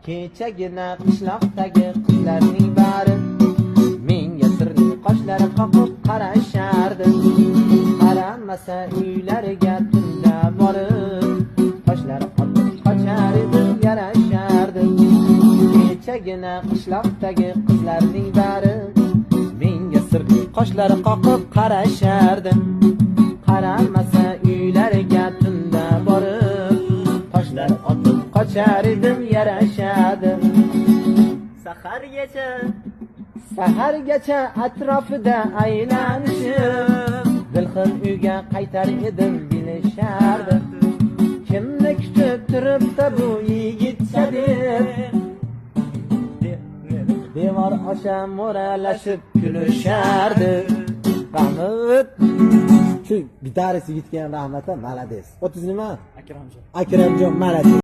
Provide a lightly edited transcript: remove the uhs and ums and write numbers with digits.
Kechagina qishloqdagi qizlarning bari menga sirli qoshlari qoqib qarashardi. Qaramasa uylariga tunda borib, toshlar otib qochar edim, yarashardi. Kechagina qishloqdagi qizlarning bari menga sirli qoshlari qoqib qarashardi. Qaramasa uylariga tunda borib, toshlar otib qochar edim, yarashadi. Sahargacha Sahargacha atrofida aylanishib, dilxir uyga qaytar edim, bilishardi. Kimni kutib turibdi bu yigitcha deb, devor osha mo'ralashib kulishardi. Rahmat. Shu gitarist yigitga ham rahmat, молодец. 30 nima? Akramjon. Akramjon, молодец.